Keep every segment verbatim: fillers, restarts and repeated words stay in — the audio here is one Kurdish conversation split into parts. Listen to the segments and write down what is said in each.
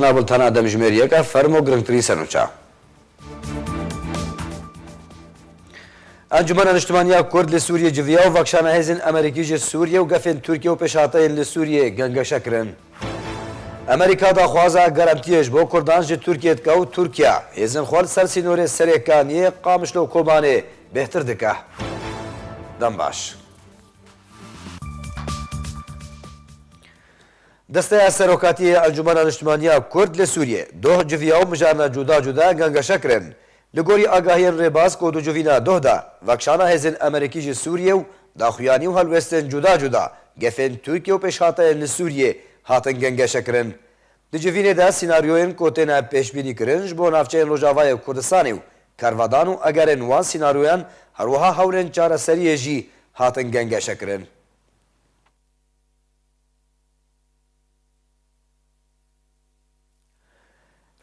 Nabultana demjimêriyeke fermo girngtirî senoça. Encûmena Niştimaniya Kurd li Sûriyê civiya û vekşana hêzên Amerîkî ji Sûriyê û gefên Tirkiye û pêşhateyên li Sûriyê gengeşe kirin. Amerîka daxwaza garantiyê ji bo Kurdan ji Tirkiye dike û Tirkiye hêzên xwe li ser sînorê Serêkaniyê, Qamişlo û Kobanê bêhtir dike. Dem baş. Desteya Serokatiyê Encûmena Niştimaniya Kurd li Sûriyê doh civiya û mijarna cuda cuda gengeşe kirin. Li gorî agahiyên rêbaz ku di civîna doh de, vekşana hêzên Amerîkî ji Sûriyê û daxuyanî û helwestên cuda cuda gefên Tirkiye û pêşhateyên li Sûriyê hatin gengeşe kirin. Di civînê de sînaryoyên ku têne pêşbînî kirin ji bo navçeyên Rojavayê Kurdistanê û kervadan û egerên wan sînaryoyan, her wiha hewlên çareseriyê jî hatin gengeşe kirin.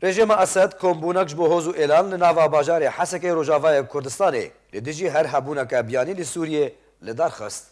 Rejîma Esed kombûnek ji bo hoz û êlan li nava bajarê Hesekê Rojavayê Kurdistanê li dijî her hebûneke biyanî li Sûriyê li dar xist.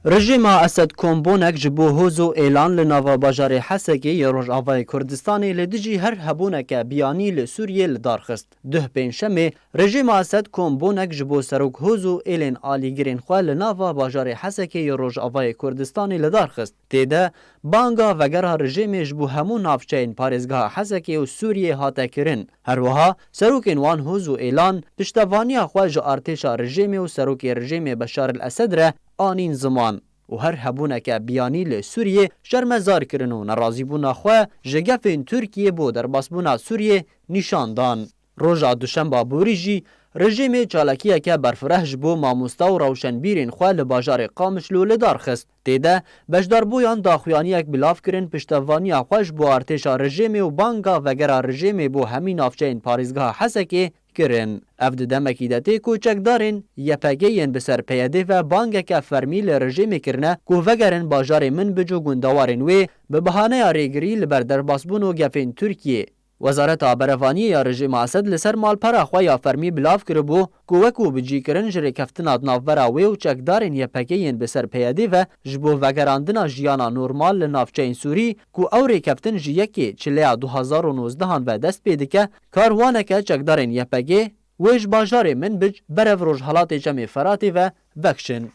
Rejîma Esed kombûnek ji bo hoz û êlan li nava bajarê Hesekê yê Rojavayê Kurdistanê li dijî her hebûneke biyanî li Sûriyê li dar xist. Duh pêncşemê, rejîma Esed kombûnek ji bo serok hoz û êlên alîgirên xwe li nava bajarê Hesekê yê Rojavayê Kurdistanê li dar xist. Tê de banga vegera rejîmê ji bo hemû navçeyên parêzgeha Hesekê û Sûriyê hate kirin. Her wiha serokên wan hoz û êlan piştevaniya xwe ji artêşa rejîmê û serokê rejîmê Beşar el Esed re anîn ziman û her hebûneke biyanî li Sûriyê şermezar kirin û nerazîbûna xwe ji gefên Tirkiyê bo derbasbûna Sûriyê nîşan dan. Roja Duşemba borî jî rejîmê çalakiyeke berfireh ji bo mamosta û rewşenbîrên xwe li bajarê Qamişlo li dar xist. Tê de beşdarbûyan daxuyaniyek belav kirin piştevaniya xwe ji bo artêşa rejîmê û banga vegera rejîmê bo hemî navçeyên parêzgeha Hesekê kirin. Ev di demekî de tê ku çekdarên Y P G yên bi ser P Y D ve bangeke fermî li rejîmê kirine ku vegerin bajarê Minbic û gundewarên wê bi bahaneya rêgirî li ber derbasbûn û gefên Tirkiyê. Wezareta Berevaniyê ya rejîma Esed li ser malpera xwe ya fermî bilav kiribû ku wekû bicîkirin ji rêkeftina di navbera wê û çekdarên Y P G yên bi ser P Y D ve ji bo vegerandina jiyana normal li navçeyên Sûrî ku ew rêkeftin ji yekê Çileya du hazar û nozdehan ve dest pê dike, karwaneke çekdarên Y P G wê ji bajarê Minbic berev rojhelatê Çemê Feratê ve vekşin.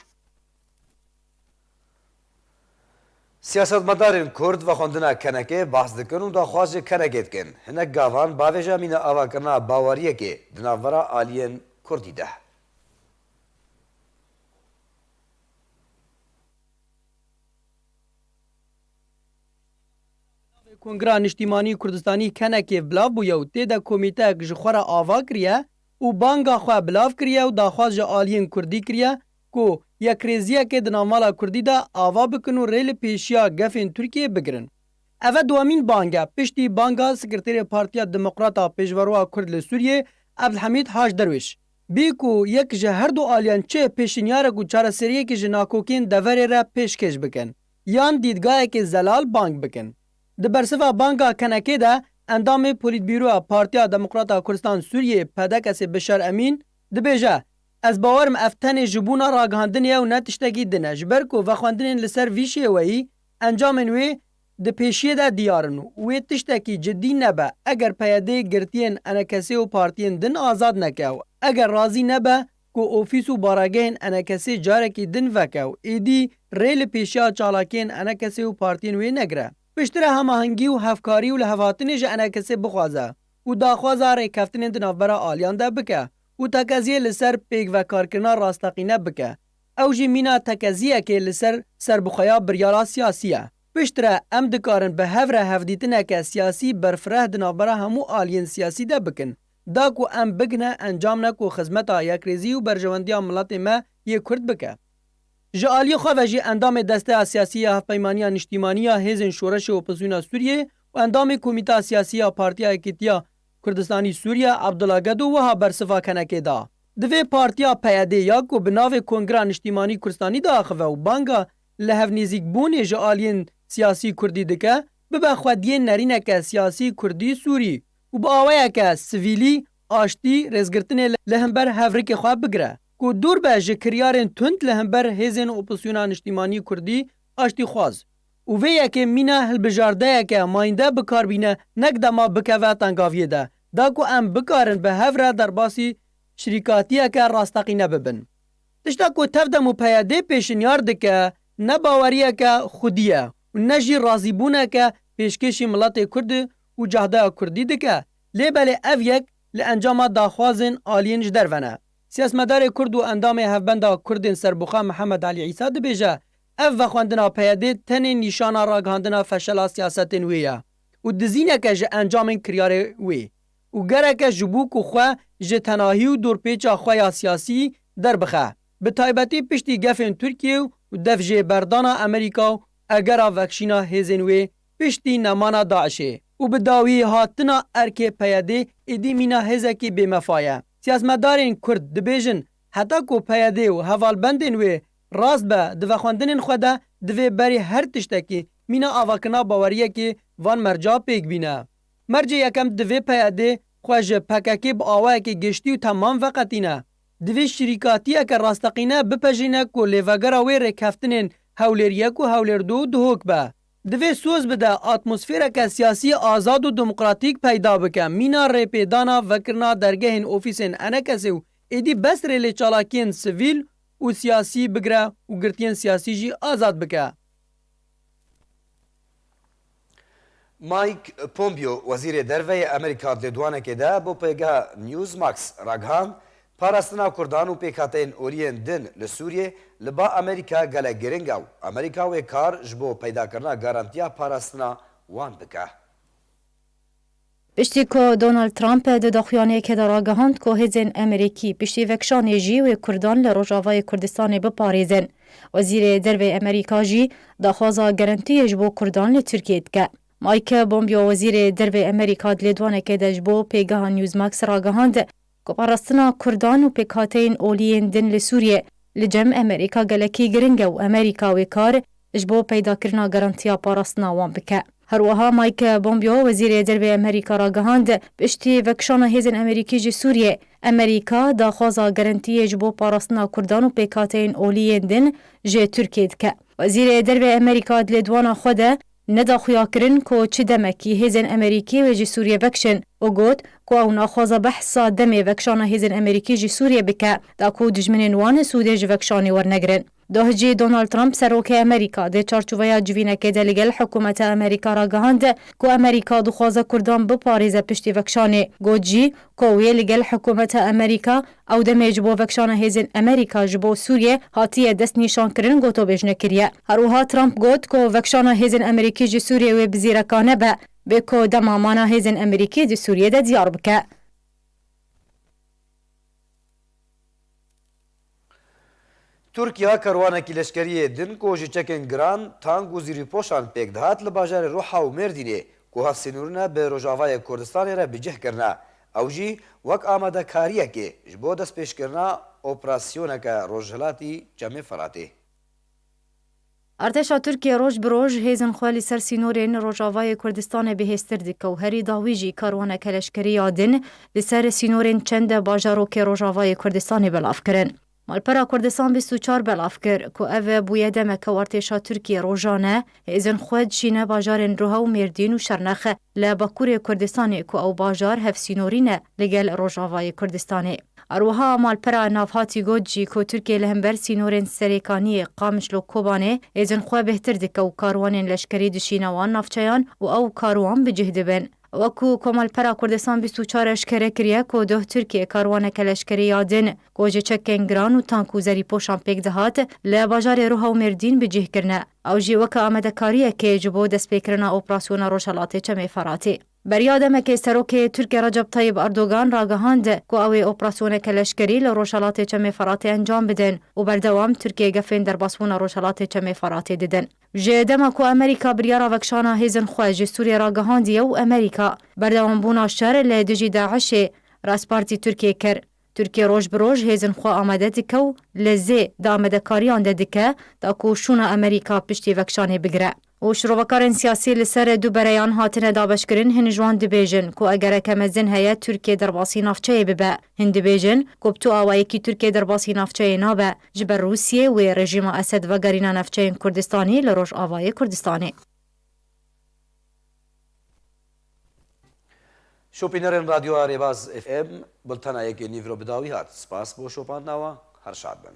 Siyasetmedarên Kurd vexwendina kenekê behs dikin û daxwaz ji kenekê dikin. Hinek gavan bavêje mîna avakirina baweriyekê di navbera aliyên Kurdî de. Kongra Niştîmanî Kurdistanî kenekê bilav bûye û tê de komîteyek ji xwe re ava kiriye û banga xwe bilav kiriye û daxwaz ji aliyên Kurdî kiriye ku yekrêziyekê di navmala Kurdî de ava bikin û rê li pêşiya gefên Tirkiyê bigirin. Ev e duwemîn bang e, piştî banga Sekreterê Partiya Demokrat a Pêşveroya Kurd li Sûriyê, Ebdilhemîd Hac Derwêş, bî ku yek ji her du aliyan çi pêşinyarek û çareseriyekê ji nakokên deverê re pêşkêş bikin, yan dîdgayekê zelal bang bikin. Di bersiva banga kenekê de endamê Polîtbîroya Partiya Demokrat a Kurdistan Sûriyê, P D K S'ê Bişar Emîn, dibêje, Ez bawer im ev tenê ji bûna ragihandinê ye û ne tiştekî din e, ji ber ku vexwendinên li ser vî şêweyî encamên wê di pêşiyê de diyar in û wê tiştekî cidî nebe, eger P Y D girtiyên E N K S'ê û partiyên din azad neke û eger razî nebe ku ofîs û baregehên E N K S'ê carekî din veke û êdî rê li pêşiya çalakiyên E N K S'ê û partiyên wê negire. Piştre hemahengî û hevkarî û lihevhatinê ji E N K S'ê bixwaze û daxwaza rêkeftinên di navbera aliyan de bike û tekeziyê li ser pêkvekarkirina rasteqîne bike. Ew jî mîna tekeziyekê li ser serbixweya biryara siyasî ye. Piştre em dikarin bi hev re hevdîtineke siyasî berfireh di navbera hemû aliyên siyasî de bikin, da ku em bigihne encamne ku xizmeta yekrêzî û berjewendiya miletê me yê Kurd bike. Ji aliyê xwe ve jî endamê Desteya Siyasî ya Hevpeymaniya Niştîmanî ya Hêzên Şoreşê Opozisyona Sûriyê û endamê Komîta Siyasî ya Partiya Yekîtiya Kurdistanî Sûriye Abdullah Gedo wiha bersiva kenekê da. Divê partiya P Y D ya ku bi navê Kongra Niştîmanî Kurdistanî diaxive û banga li hevnêzîkbûnê ji aliyên siyasî kurdî dike, bibe xwediyê nerîneke siyasî kurdî sûrî û bi awayeke sivîlî, aştî, rêzgirtinê li hember hevrikê xwe bigire, ku dûr be ji kiryarên tund li hember hêzên opozisyona niştîmanî kurdî aştîxwaz. û vê yekê mîna hilbijardeyeke mayînde bi kar bîne, nek dema bikeve tengaviyê de, da ku em bikarin bi hev re derbasî şirîkatiyeke rasteqîne bibin. Tişta ku Tevdem û P Y D pêşinyar dike, ne baweriyeke xwedî ye û ne jî razîbûneke pêşkêşî miletê Kurd û cehdeya Kurdî dike, lê belê ev yek li encama daxwazên aliyên ji derve ne. Siyasetmedarê Kurd û endamê Hevbenda Kurdên Serbixwe Mihemed Elî Îsa dibêje, ev vexwendina P Y D tenê nîşana ragihandina feşela siyasetên wê ye û dizîneke ji encamên kiryarê wê û gereke ji bo ku xwe ji tenahî û dorpêça xwe ya siyasî derbixe. Bi taybetî piştî gefên Tirkiye û devjêberdana Amerîka û egera vekşîna hêzên wê piştî nemana DAIŞê û bi dawî hatina erkê P Y D êdî mîna hêzekî bêmefa ye. Siyasetmedarên Kurd dibêjin, heta ku P Y D û hevalbendên wê rast be di vexwendinên xwe de, divê berî her tiştekî mîna avakirina baweriyekê van merca pêk bîne. Mercê yekem, divê P Y D xwe ji P K K bi awayekî giştî û temam veqetîne. Divê şirîkatiyeke rasteqîne bipejirîne ku lêvegera wê rêkeftinên Hewlêr yek û Hewlêr du dihok be. Divê soz bide atmosfereke siyasî azad û demokratîk peyda bike, mîna rêpêdana vekirina dergehên ofîsên E N K S ê û êdî bes rê lê çalakiyên sivîl û siyasî bigire û girtiyên siyasî jî azad bike. Mike Pompeo, wezîrê derve yê Amerîka, di lêdwanekê de bo pêgeha Newsmax ragihand, parastina Kurdan û pêkhateyên oliyên din li Sûriyê li ba Amerîka gelek giring e û Amerîka wê kar ji bo peydakirina garantiya parastina wan bike. Piştî ku Donald Trump di daxuyaniyekê de ragihand ku hêzên Amerîkî piştî vekşanê jî wê Kurdan li Rojavayê Kurdistanê biparêzin, Wezîrê Dervê Amerîka jî daxwaza garantiyê ji bo Kurdan li Tirkiyê dike. Mike Pompeo, Wezîrê Dervê Amerîka, di lêdwanekê de ji bo pêgeha Newsmax ragihand ku parastina Kurdan û pêkhateyên oliyên din li Sûriyê li cem Amerîka gelekî giring e û Amerîka wê kar ji bo peydakirina garantiya parastina wan bike. Her wiha Mike Pompeo, Wezîrê Dervê Amerîka, ragihand, piştî vekişana hêzên Amerîkî ji Sûriyê, Amerîka daxwaza garantiyê ji bo parastina Kurdan û pêkhateyên oliyên din ji Tirkiyê dike. Wezîrê Dervê Amerîka di lêdwana xwe de neda xuya kirin ku çi demekî hêzên Amerîkî wê ji Sûriyê vekişin û got ku ew naxwaza behsa demê vekişana hêzên Amerîkî ji Sûriyê bike, da ku dijminên wan sûdê ji vekişanê wernegirin. Doh jî Donald Trump, serokê Amerîka, di çarçoveya civînekê de li gel hikûmeta Amerîka ragihand ku Amerîka dixwaze Kurdan biparêze piştî vekişanê. Got jî ku wê li gel hikûmeta Amerîka ew demê ji bo vekişana hêzên Amerîka ji bo Sûriyê hatiye destnîşankirin gotobêj nekiriye. Her wiha Trump got ku vekişana hêzên Amerîkî ji Sûriyê wê bi zîrekane be, bê ku dema mana hêzên Amerîkî di Sûriyê de diyar bike. Tirkiya kerwanekî leşkerî yê din ku ji çekên giran, tank û zîrîpoşan pêk dihat li bajarê Ruha û Mêrdînê ku hevsînorîne bi Rojavayê Kurdistanê re bi cih kirine. Ew jî wek amadekariyekê ji bo destpêşkirina operasyoneke rojhilatî Çemê Feratê. Artêşa Tirkiyê roj bi roj hêzên xwe li ser sînorên Rojavayê Kurdistanê bihêztir dike û herî dawî jî karwaneke leşkerî ya din li ser sînorên çend bajarokê Rojavayê Kurdistanê belav kirin. Malpera Kurdistan bîst û çar belav kir ku ev bûye demeke û artêşa Tirkiyê rojane hêzên xwe dişîne bajarên Ruha û Mêrdîn û Şernex li bakurê Kurdistanê ku ew bajar hevsînorî ne li gel Rojavayê Kurdistanê. Her wiha malpera navhatî got jî ku Tirkiye li hember sînorên Serêkaniyê, Qamişlo, Kobanê hêzên xwe bêhtir dike û karwanên leşkerî dişîne wan navçeyan û ew karwan bi cih dibin. Wekû Komalpera Kurdistan bîst û çar eşkere kiriye ku doh Tirkiye karwaneke leşkerî ya din ku ji çekên giran û tank û zerîpoşan pêk dihat, li bajarê Ruha û Mêrdîn bi cih kirine. Ew jî weke amadekariyekê ji bo destpêkirina operasyona Rojhelatê Çemê Feratê. Beriya demekê serokê Tirkiye Recep Tayyip Erdogan ragihand ku ew ê operasyoneke leşkerî li Rojhelatê Çemê Feratê encam bidin û berdewam Tirkiye gefên derbasbûna Rojhelatê Çemê Feratê didin. Ji dema ku Amerîka biryara vekişana hêzên xwe ji Sûriyê ragihandiye û Amerîka berdewambûna şer li dijî DAIŞê rastpartî Tirkiye kir. Tirkiye roj bi roj hêzên xwe amade dike û li zê di amadekariyan de dike, da ku şûna Amerîka piştî vekişanê bigire. û şirovekarên siyasî li ser du bereyan hatine dabeşkirin, hin ji wan dibêjin ku egereke mezin heye Tirkiye derbasî navçeyê bibe. Hin dibêjin ku bi tu awayekî Tirkiye derbasî navçeyê nabe. Ji ber Rûsiyê wê rejîma Esed vegerîna navçeyên Kurdistanî li Rojavayê Kurdistanê. Şopînerên Radyoya Rêbaz F M, bultena yekê nîvro bi dawî hat. Spas bo şopandina we, her şad bin.